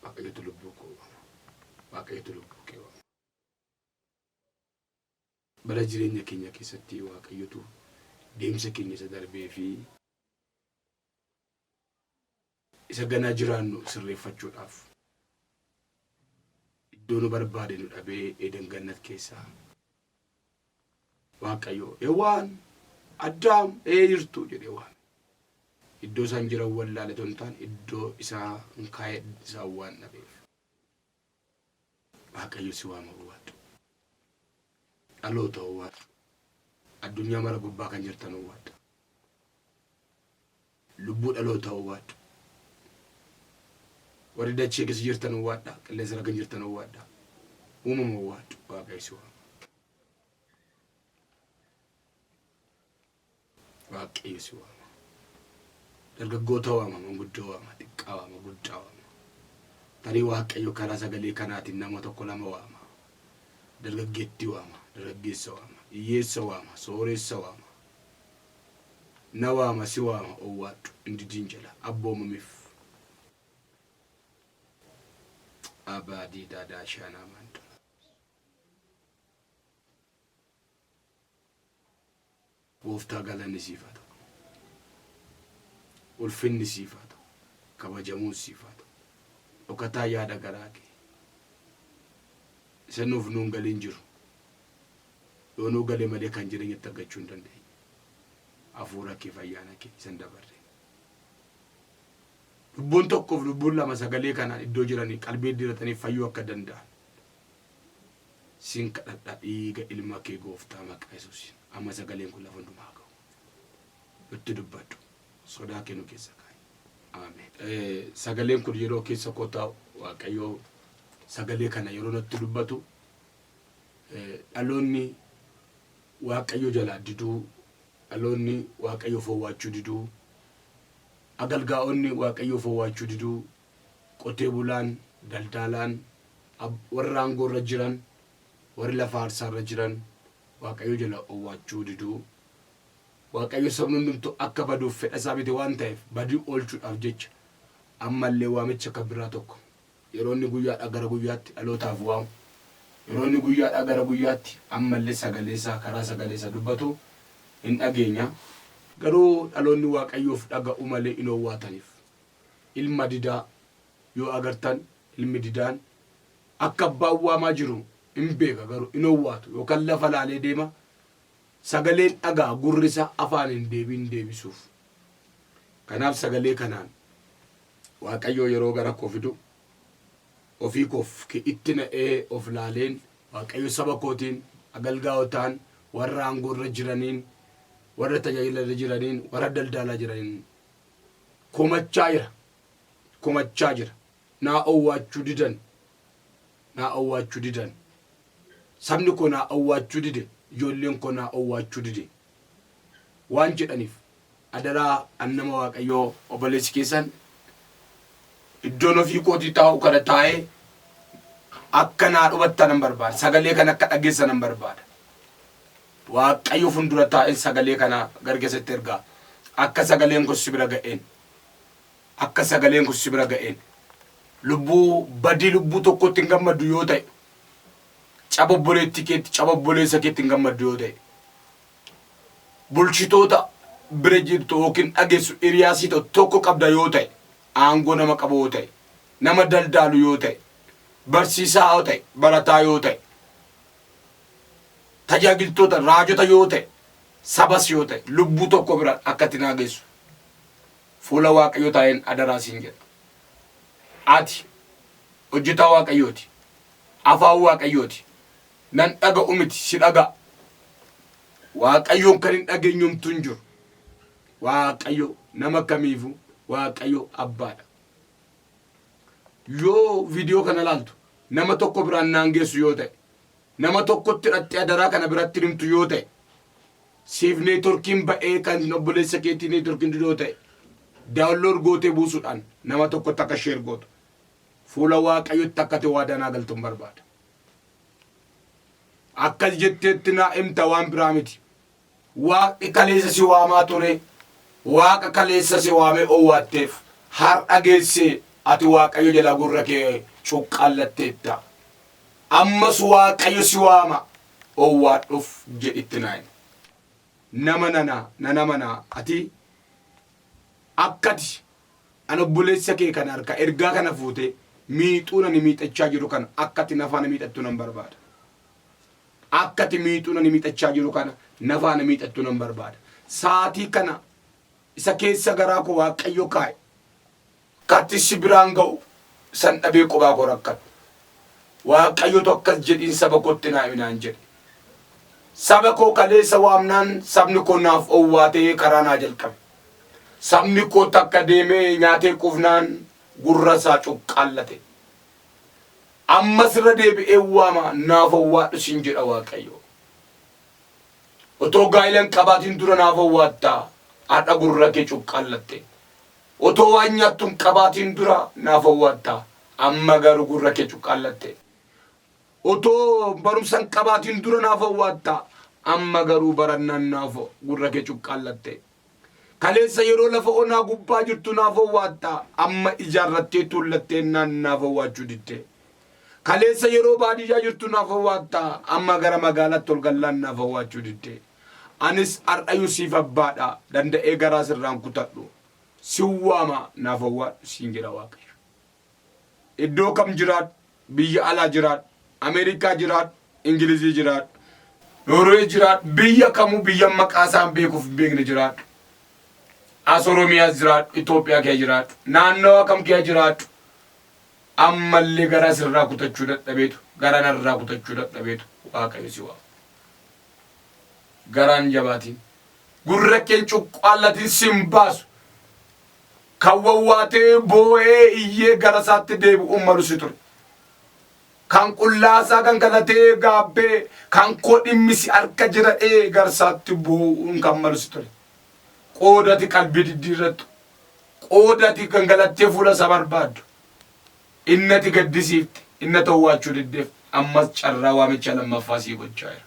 Waaqayyotu lubbuu koo waama. Waaqayyotu lubbuu kee waama. Bara jireenya keenya keessatti Waaqayyotu deemsa keenya isa darbee fi isa ganaa jiraannu sirreeffachuudhaaf iddoo nu barbaade nu dhabee Eeden Gannat keessaa Waaqayyo Hewaan Addaam ee jirtu jedhee waame. Iddoo isaan jiran wallaale otoo hin taane iddoo isaan kaa'e isaan waan dhabeef. Waaqayyo si waama owwaadhu. Dhaloota owwaadhu. Addunyaa mara gubbaa kan jirtan owwaadha. Lubbuu dhalootaa owwaadhu. Warri dachee keessa jirtan owwaadha. Qilleensa irra kan jirtan owwaadha. Uumama owwaadhu. Waaqayyo si waama. Waaqayyo si waama. Dargaggoota waama, manguddoo waama, xiqqaa waama, guddaa waama. Tarii Waaqayyo karaa sagalee kanaatiin nama tokko lama waama. Dargaggeettii waama, dargaggeessa waama, hiyyeessa waama, sooreessa waama. Na waama, si waama, owwaadhu, hin didiin jedha. Abboomamiif. Abaa diidaa daashaanaa maandala. Gooftaa galanni siif haa ta'u. Ulfinni siif haa ta'u. Kabajamuun siif haa ta'u. Dhokataa yaada garaa kee. Isa nuuf nuun galiin jiru. Yoo nuu gale malee kan jireenyatti argachuu hin dandeenye. Hafuura kee fi ayyaana kee isan dabarre. Lubbuun tokkoof lubbuun lama sagalee kanaan iddoo jiranii qalbii diddiiratanii fayyuu akka danda'an. Sin kadhadha dhiiga ilma kee gooftaa maqaa Yesuusiin. Amma sagaleen kun lafa hundumaa haa ga'u. Nutti dubbadhu. Sodaa kee nu keessa kaa'i. Ameen. Sagaleen kun yeroo keessa koo taa'u Waaqayyo sagalee kana yeroo natti dubbatu dhaloonni Waaqayyo jalaa diduu, dhaloonni Waaqayyoof owwaachuu diduu, agalgaa'onni Waaqayyoof owwaachuu diduu, qotee bulaan, daldaalaan, warri aangoo irra jiran, warri lafa aarsaa irra jiran Waaqayyo jala owwaachuu diduu. Waaqayyo sabni hundumtuu akka baduuf fedha isaa miti waan ta'eef badii oolchuudhaaf jecha ammallee waamicha kan biraa tokko yeroo inni guyyaadhaa gara guyyaatti dhalootaaf waamu, yeroo inni guyyaadhaa gara guyyaatti ammallee sagalee isaa karaa sagalee isaa dubbatu in dhageenya. Garuu dhaloonni Waaqayyoof dhaga'uu malee in owwaataniif. Ilma didaa yoo agartan ilmi didaan akka abbaan waamaa jiru in beeka garuu in owwaatu yookaan lafa laalee deema sagaleen dhaga'a gurri isaa afaaniin deebii hin deebisuuf. Kanaaf sagalee kanaan Waaqayyoo yeroo gara koo fidu ofii koof itti na'ee of laaleen Waaqayyo saba kootiin, agalgaaotaan, warra aangoo irra jiraniin, warra tajaajila irra jiraniin, warra daldaalaa jiraniin komachaa jira. Komachaa jira. Naa owwaachuu didan. Naa owwaachuu didan. Sabni koo naa owwaachuu dide. Ijoolleen koo naa owwaachuu dide. Waan jedhaniif adaraa an nama Waaqayyoo obboleessi keessan iddoon ofii kootii taa'u kana taa'ee akka naa dhubattan nan barbaada. Sagalee kana akka dhageessan nan barbaada. Waaqayyo fuuldura taa'een sagalee kana gara keessatti ergaa. Akka sagaleen kun si bira ga'een. Akka sagaleen kun si bira ga'een. Lubbuu badii lubbuu tokkotti hin gammaddu yoo ta'e. Caba obboleettii keetti, caba obboleessa keetti hin gammaddu yoo ta'e. Bulchitoota bira jirtu yookiin dhageessu hiriyaa sii ta'u tokko qabda yoo ta'e, aangoo nama qabu yoo ta'e, nama daldaalu yoo ta'e, barsiisaa yoo ta'e, barataa yoo ta'e, tajaajiltoota raajota yoo ta'e, sabas yoo ta'e, lubbuu tokko bira akka itti naa geessu fuula Waaqayyoo taa'een adaraa siin jedha. Ati hojjetaa Waaqayyooti. Afaan Waaqayyooti. Nan dhaga'u miti si dhaga'a. Waaqayyoon kan hin dhageenye homtuu hin jiru. Waaqayyo nama kamiifuu Waaqayyo abbaadha. Yoo viidiyoo kana ilaaltu nama tokko biraan naan geessu yoo ta'e, nama tokkotti hidhattee adaraa kana biratti himtu yoo ta'e, siif neetworkiin ba'ee kan obboleessa keetii neetworkiin didu yoo ta'e, download gootee buusuudhaan nama tokkotti akka share gootu fuula Waaqayyotti akka ati waadaa naa galtu hin barbaada. Akkas jetteetti naa himta waan biraa miti. Waaqni kaleessa si waamaa ture, Waaqa kaleessa si waamee owwaatteef har'a geessee Ati Waaqayyo jalaa gurra kee cuqqaallatteetta. Ammas Waaqayyo si waama owwaadhuuf jedhitti naa himi. Nama nana nan amana ati akkati an obboleessa kee kana harkaa ergaa kana fuutee miixuun ani miixachaa jiru kana akkati na faana miixattu nan barbaada. Akkati miixuun ani miixachaa jiru kana na faana miixattu nan barbaada. Saatii kana isa keessa garaa koo Waaqayyo kaa'e Akkatti si biraan ga'u san dhabee qobaa koo rakkadha. Waaqayyotu akkas jedhiin saba kootti naa himi naan jedhe. Saba koo kaleessa waamnaan sabni koo naaf owwaatee karaa naa jalqabe. Sabni koo takka deemee nyaatee quufnaan gurra isaa cuqqaallate. Ammas irra deebi'ee waama naaf owwaadhu siin jedha Waaqayyo. Otoo gaa'ila hin qabaatiin dura naaf owwaatta har'a gurra kee cuqqaallatte. Otoo waan nyaattu hin qabaatiin dura naaf owwaatta, amma garuu gurra kee cuqqaallatte. Otoo barumsa hin qabaatiin dura naaf owwaatta, amma garuu barannaan naaf gurra kee cuqqaallatte. Kaleessa yeroo lafa onaa gubbaa jirtu naaf owwaatta, amma ijaarrattee tuullatteennaan naaf owwaachuu didde. Kaleessa yeroo baadiyyaa jirtu naaf owwaatta, amma gara magaalaatti ol gallaan naaf owwaachuu didde. Anis har'ayyuu siif abbaadha, danda'ee garaa sirraan kutadhu. Sin waama naaf owwaadhu siin jedha Waaqayyo. Iddoo kam jiraadhu, biyya alaa jiraadhu, Ameerikaa jiraadhu, Ingilizii jiraadhu, Noorwee jiraadhu, biyya kamuu biyya maqaa isaan beekuuf hin beekne jiraadhu. As Oromiyaas jiraadhu, Itoophiyaa kee jiraadhu, naannawa kam kee jiraadhu. Ammallee garaa sirraa kutachuu dadhabeetu, garaa narraa kutachuu dadhabeetu Waaqayyo si waama. Garaan jabaatiin. Gurra keen cuqqaallatiin sin baasu. Kan wawwaatee boo'ee iyyee gara isaatti deebi'uun malu si ture. Kan qullaasaa gangalatee gaabbee kan koo dhimmi si harka jiradhee gara isaatti boo'uun kan malu si ture. Qoodati qalbii diddiirrattu. Qoodati gangalattee fuula isaa barbaaddu. Inni ati gaddisiifte, inni ati owwaachuu diddeef ammas carraa waamicha lammaffaa sii gochaa jira.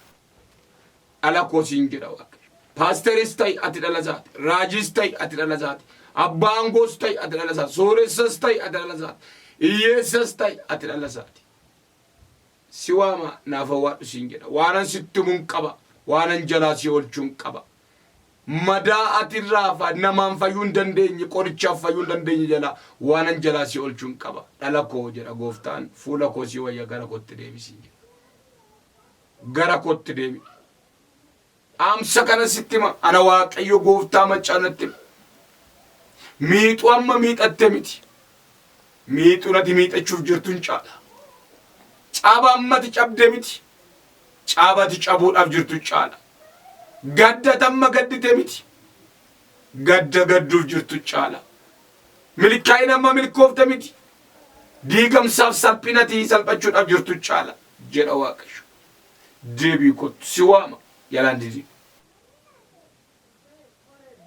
Dhala koo siin jedha Waaqayyo. Paasteris ta'i ati dhala isaati. Raajiis ta'i ati dhala isaati. Abbaa aangoos ta'i ati dhala isaati. Sooressas ta'i ati dhala isaati. Hiyyeessas ta'i ati dhala isaati. Si waama naaf owwaadhu siin jedha. Waanan sitti himuun qaba. Waanan jalaa si oolchuun qaba. Madaa ati irraa fa, namaan fayyuu hin dandeenye, qorichaaf fayyuu hin dandeenye jalaa waanan jalaa si oolchuun qaba. Dhala koo jedha gooftaan, fuula koo si wayya gara kootti deebi siin jedha. Gara kootti deebi'i. Dhaamsa kana sitti hima, ana Waaqayyo gooftaa maccaa natti hima. Miixuu amma miixatte miti. Miixuun ati miixachuuf jirtu hin caala. Caba ammati cabde miti. Caba ati cabuudhaaf jirtu caala. Gadda ati amma gaddite miti. Gadda gadduuf jirtu caala. Milkaa'ina amma milkoofte miti. Diigamsaaf salphina ati salphachuudhaaf jirtu caala. Jedha Waaqayyo. Deebii kottu si waama jalaan didin.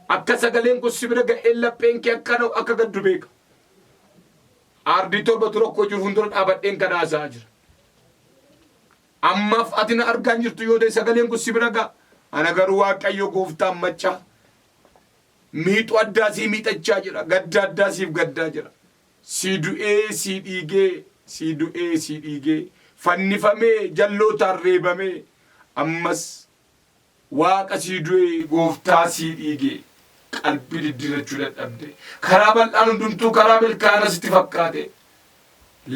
Akka sagaleen kun si bira ga'ee lapheen kee akka na'u akka gaddu beeka. Aardii torbatu rakkoo jiru fuuldura dhaabadheen kan haasa'aa jira. Ammaaf ati na argaa hin jirtu yoo ta'e sagaleen kun si bira ga'a. Ana garuu Waaqayyo gooftaan maccaa miixuu addaa sii miixachaa jira. Gadda addaa siif gaddaa jira. Sii du'ee sii dhiigee sii du'ee sii dhiigee fannifamee jallootaan reebamee ammas Waaqa sii du'e gooftaa sii dhiige qalbii diddiirrachuu dadhabde. Karaa bal'aan hundumtuu karaa milkaa'ina sitti fakkaate.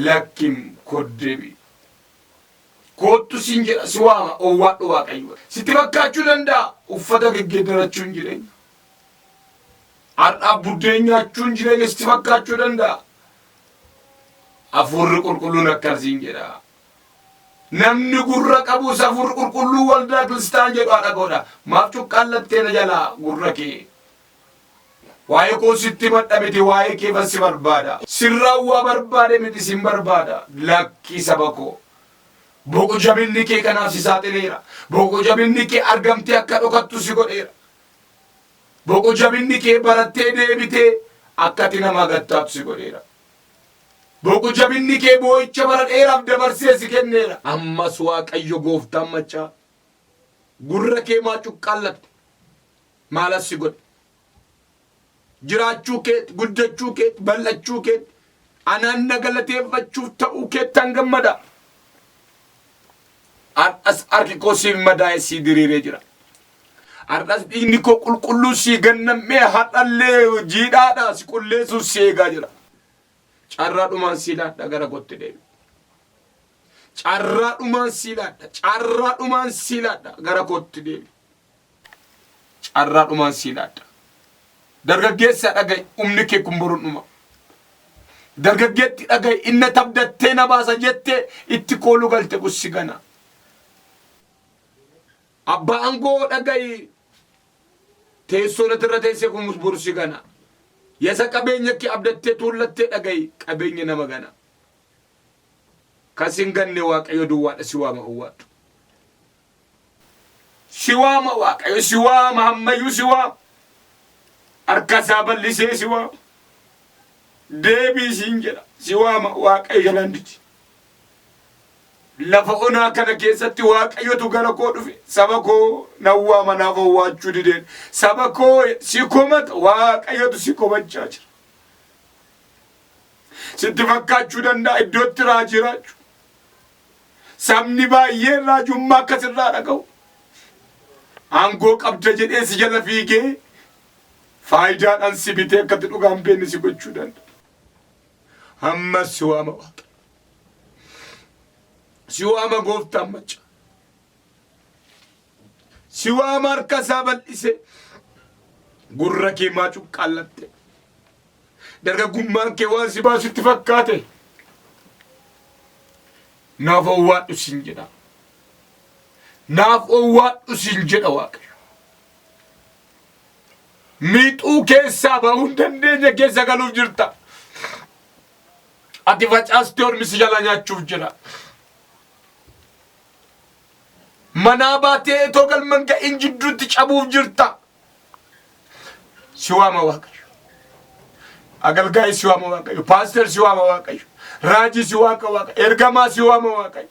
Lakkim koddeebi. Koottu siin jedha si waama owwaadhu Waaqayyo. Sitti fakkaachuu danda'a uffata geggeeddarachuun jireenya. Har'aaf buddeen nyaachuun jireenya sitti fakkaachuu danda'a. Hafuurri qulqulluun akkan siin jedha. Namni gurra qabus hafuurri qulqulluu waldaa kiristaan jedhu haa dhaga'udha. Maaf cuqqaallattee na jalaa gurra kee? Waa'ee koo sitti himadha miti waa'ee keefan si barbaada. Sirraa waa barbaade miti sin barbaada. Lakkii saba koo. Boqu jabinni kee kanaaf si saaxileera. Boqu jabinni kee argamtee akka dhokattu si godheera. Boqu jabinni kee barattee deebitee akka ati nama gattaatu si godheera. Boqu jabinni kee boo'icha bara dheeraaf dabarsee si kenneera. Ammas Waaqayyo gooftaan maccaa gurra kee maa cuqqaallatte? Maalas si godhe? Jiraachuu keetti, guddachuu keetti, bal'achuu keetti, Anaan na galateeffachuuf ta'uu keettan gammada. Har'as harki koo siif madaa'e sii diriiree jira. Har'as dhiigni koo qulqulluu sii gannamee har'allee jiidhaadha si qulleessuuf si eegaa jira. Carraa dhumaan sii laadha gara kootti deebi. Carraa dhumaan sii laadha. Carraa dhumaan sii laadha gara kootti deebi. Carraa dhumaan sii laadha. Dargaggeessa dhaga'i humni kee kun boruun dhuma. Dargaggeetti dhaga'i inna tabdattee na baasa jettee itti kooluu galte kun si gana. Abbaa aangoo dhaga'i teessoo nati irra teessee kun boru si gana. Yasa qabeenya kee abdattee tuullattee dhaga'i qabeenya nama gana. Kan sin ganne Waaqayyo duwwaadha si waama owwaadhu. Si waama Waaqayyo si waama ammayyuu si waama. Harka isaa bal'isee si waama. Deebii siin jedha si waama Waaqayyo jalaan didi. Lafa onaa kana keessatti Waaqayyotu gara koo dhufe saba koo nan waama naaf owwaachuu dideen. Saba koo si komata Waaqayyotu si komachaa jira. Sitti fakkaachuu danda'a iddootti raajii raachuu. Sabni baay'een raajummaa akka sirraa dhaga'u. Aangoo qabda jedhee si jala fiigee faayidaadhaan si bitee akkatti dhugaa hin beekne si gochuu danda'a. Ammas si waama Waaqa. Si waama gooftaan macca. Si waama harka isaa bal'ise. Gurra kee maa cuqqaallatte. Dargaggummaan kee waan si baasu itti fakkaate. Naaf owwaadhu siin jedha. Naaf owwaadhu siin jedha Waaqayyo. Miixuu keessaa bahuu hin dandeenye keessa galuuf jirta. Ati facaastee ormi si jalaa nyaachuuf jira. Manaa baatee etoo galma hin ga'in jidduutti cabuuf jirta. Si waama Waaqayyo. Agalgaa'ii si waama Waaqayyo. Paaster si waama Waaqayyo. Raajii si waaqa Waaqayyo. Ergamaa si waama Waaqayyo.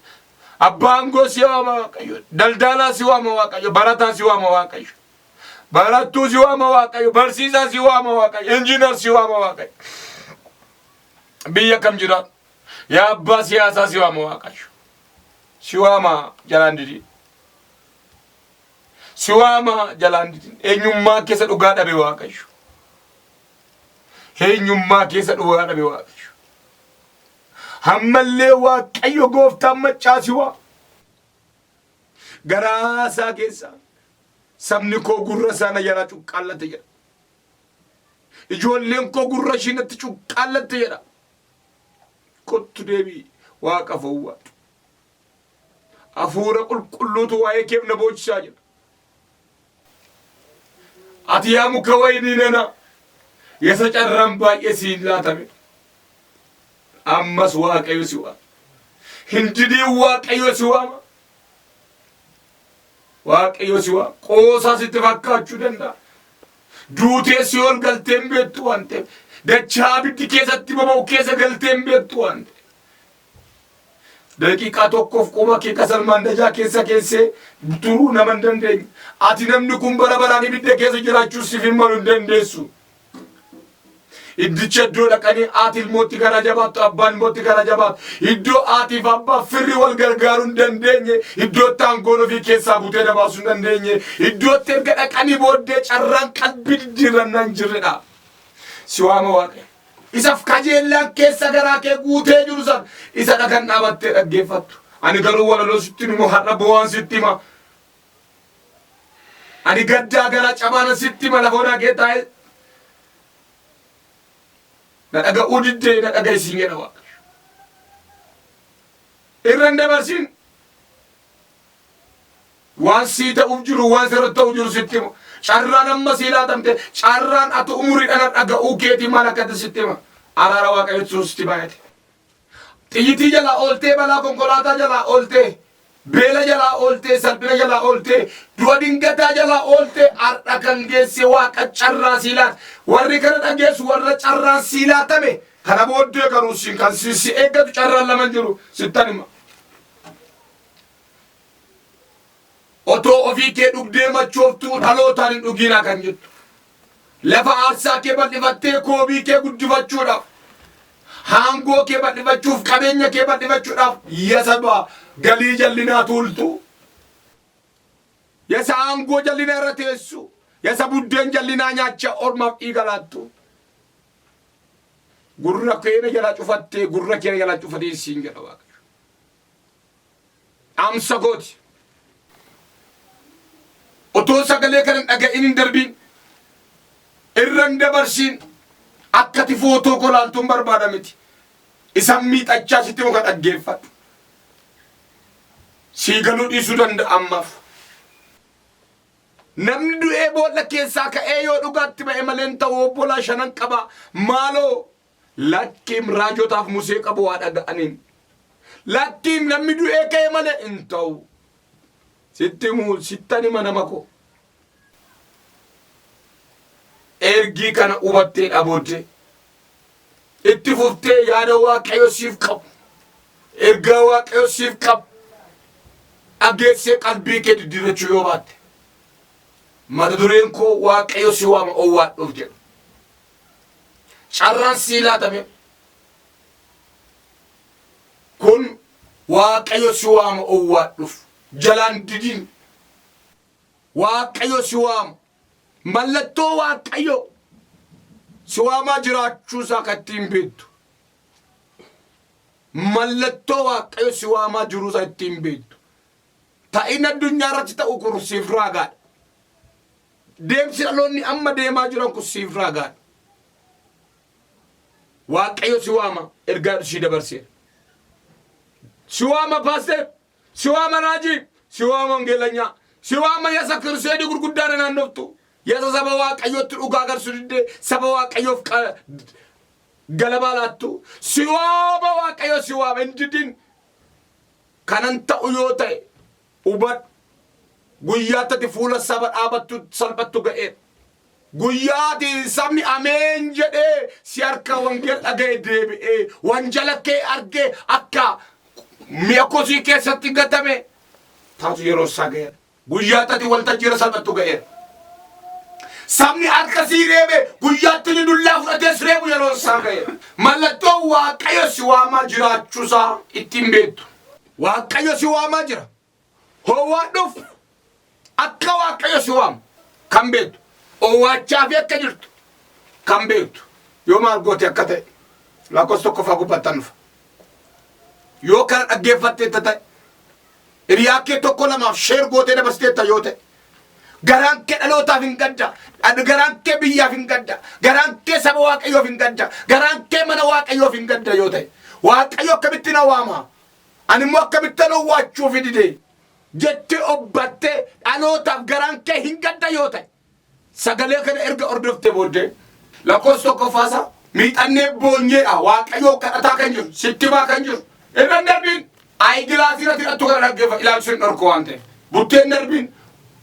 Abbaa aangoo si waama Waaqayyo. Daldaalaa si waama Waaqayyo. Barataa si waama Waaqayyo. Barattuu si waama Waaqayyo. Barsiisaa si waama Waaqayyo. Injiinar si waama Waaqayyo. Biyya kam jira? Yaa abbaa siyaasaa si waama Waaqayyo. Si waama jalaan didii. Si waama jalaan didin. Eenyummaa keessa dhugaa dhabe Waaqayyo. Eenyummaa keessa dhugaa dhabe Waaqayyo. Ammallee Waaqayyo gooftaan maccaa si waama. Garaa isaa keessa sabni koo gurra isaa na jalaa cuqqaallate jedha. Ijoolleen koo gurra ishii natti cuqqaallatte jedha. Kottu deebi'i waaqa fowwaadhu. Hafuura qulqulluutu waa'ee keef na boochisaa jira. Ati yaa muka wayinii nana yasa carraan baay'ee siin laatame. Ammas Waaqayyo si waama. Hin didiin Waaqayyo si waama. Waaqayyo si waama. Qoosaa sitti fakkaachuu danda'a. Duutee si ol galtee hin beektu waan ta'eef. Dachaa abiddi keessatti boba'u keessa galtee hin beektu waan ta'eef. Daqiiqaa tokkoof quba kee kasal maandajaa keessa keessee turuu nama hin dandeenye. Ati namni kun bara baraan ibidda keessa jiraachuu siif hin malu hin dandeessu. Iddicha iddoo dhaqanii haati ilmootti garaa jabaattu, abbaan ilmootti garaa jabaatu. Iddoo haatiif abbaa firri wal gargaaruu hin dandeenye, iddootti aangoon ofii keessaa butee dabaasuu hin dandeenye, iddootti erga dhaqanii booddee carraan qalbii diddiirrannaa hin jirredha. Si waama Waaqayyo. Isaf kajeellaan keessa garaa kee guutee jiru san isa dhakan dhaabattee dhaggeeffattu. Ani garuu walaloo sitti himu har'a boo'aan sitti hima. Ani gaddaa garaa cabaana sitti hima lafa onaa kee taa'ee na dhaga'uu diddee na dhaga'i siin jedha Waaqayyo. Irra hin dabarsin. Waan sii ta'uuf jiru waan sirratti ta'uuf jiru sitti hima. Carraan amma sii laatamte carraan ati umuriidhaan har'a ga'uu keetii maal akka ta'e sitti hima. Araara Waaqayyootu sitti baay'ate. Xiyyitii jalaa ooltee balaa konkolaataa jalaa ooltee beela jalaa ooltee salphina jalaa ooltee du'a dingataa jalaa ooltee har'a kan geesse waaqa carraa sii laate. Warri kana dhageessu warra carraan sii laatame kana booddee garuu siin kan si eeggatu carraan lama hin jiru sittan hima. Otoo ofii kee dhugdee machooftuu dhalootaan hin dhugiinaa kan jettu. Lafa aarsaa kee bal'ifattee koobii kee guddifachuudhaaf. Haangoo kee bal'ifachuuf, qabeenya kee bal'ifachuudhaaf yasa galii jallinaa tuultu. Yasa aangoo jallinaa irra teessu. Yasa buddeen jallinaa nyaachaa ormaaf dhiiga laattu. Gurra keenya jalaa cufattee, gurra keenya jalaa cufatee siin jedha Waaqayyo. Dhaamsa kooti. Otoo sagalee kana hin dhaga'in hin darbiin. Irra hin dabarsiin. Akka ati footoo koo laaltuun barbaada miti. Isan miixachaa sitti muka dhaggeeffadhu. Sii galuu dhiisuu danda'a ammaaf. Namni du'ee boolla keessaa ka'ee yoo dhugaatti ba'e malee hin ta'u obbolaa shanan qaba. Maaloo lakkiim raajotaaf Musee qabu waa dhaga'aniin. Lakkiim namni du'ee ka'e malee hin ta'u. Sitti himuu sittan hima nama koo. Ergii kana hubattee dhabooddee itti fuftee yaada Waaqayyo siif qabu, ergaa Waaqayyo siif qabu dhageessee qalbii kee diddiirrachuu yoo baatte, mata dureen koo Waaqayyo si waama owwaadhuuf jedha. Carraan sii laatame kun Waaqayyo si waama owwaadhuuf jalaan didiin. Waaqayyo si waama. Mallattoo Waaqayyo si waamaa jiraachuu isaa kan ittiin beektu. Mallattoo Waaqayyo si waamaa jiruu isaa ittiin beektu. Ta'in addunyaa irratti ta'u kun siif raagaadha. Deemsi dhaloonni amma deemaa jiran kun siif raagaadha. Waaqayyo si waama ergaa sii dabarseera. Si waama paasteer. Si waama raajii, si waama wangeelanyaa, si waama yasa kirseedii gurguddaadha naannoftu. Yasa saba Waaqayyootti dhugaa agarsiisu diddee saba Waaqayyoof galabaa laattu. Si waama Waaqayyo si waama hin didin. Kanan ta'u yoo ta'e hubadhu. Guyyaatti ati fuula saba dhaabattu salphattu ga'eera. Guyyaati sabni ameen jedhee si harka wangeel dhaga'e deebi'ee wanjala kee argee akka mi'a kosii keessatti gatame taatu yeroo isaa ga'eera. Guyyaatti ati waltajjii irra salphattu ga'eera. Sabni harka sii reebe guyyaatti inni dullaa fudhatee si reebu yeroo isaa ga'eera. Mallattoo Waaqayyo si waamaa jiraachuusaa ittiin beektu. Waaqayyo si waamaa jira. Howwaadhuuf akka Waaqayyo si waamu kan beektu. Owwaachaa fi akka jirtu kan beektu. Yoo maal goote akka ta'e lakkoofsa tokkoffaa gubbaattan dhufa. Yoo kana dhaggeeffatteetta ta'e hiriyaa kee tokko lamaaf sheer gootee dabarsiteetta yoo ta'e garaan kee dhalootaaf hin gadda, garaan kee biyyaaf hin gadda, garaan kee saba Waaqayyoof hin gadda, garaan kee mana Waaqayyoof hin gadda yoo ta'e Waaqayyo akkamitti na waama? Ani immoo akkamittan owwaachuufi dide? Jettee obbattee dhalootaaf garaan kee hin gadda yoo ta'e sagalee kana erga hordoftee booddee lakkoofsa tokkoffaa isaa miixannee boonyeedha Waaqayyoo kadhataa kan jiru sitti himaa kan jiru irra hin darbiin ayigilaasii irratti hidhattu kana dhaggeeffa ilaalchu hin dhorku waan ta'eef butteen darbiin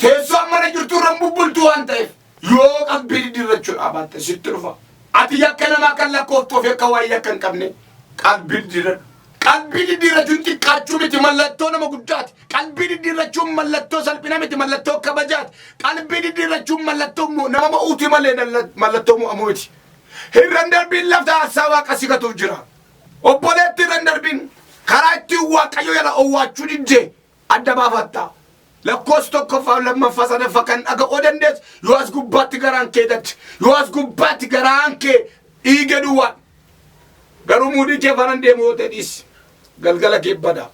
teessoo amma irra jirtu irra hin bubbultu waan ta'eef yoo qalbii diddiirrachuudhaa baatte sitti dhufa. Ati yakka namaa kan lakkooftu ofii akka waan yakka hin qabne qalbii diddiirradhu. Qalbii diddiirrachuun xiqqaachuu miti mallattoo nama guddaati. Qalbii diddiirrachuun mallattoo salphina miti mallattoo kabajaati. Qalbii diddiirrachuun mallattoo nama mo'uuti malee mallattoo mo'amuu miti. Irra hin darbiin lafta aarsaa waaqa si gatuuf jira. Obboleetti irra hin darbiin karaa ittiin waaqayyo jala owwaachuu diddee adda baafatta. Lakkoofsa tokkoffaa, lammaffaa, sadaffaa kan dhaga'uu dandeessu yoo as gubbaatti garaan kee gadde, yoo as gubbaatti garaan kee dhiige duwwaa. Garuu muudii kee faana deemu yoo ta'e dhiisi. Galgala kee badaa.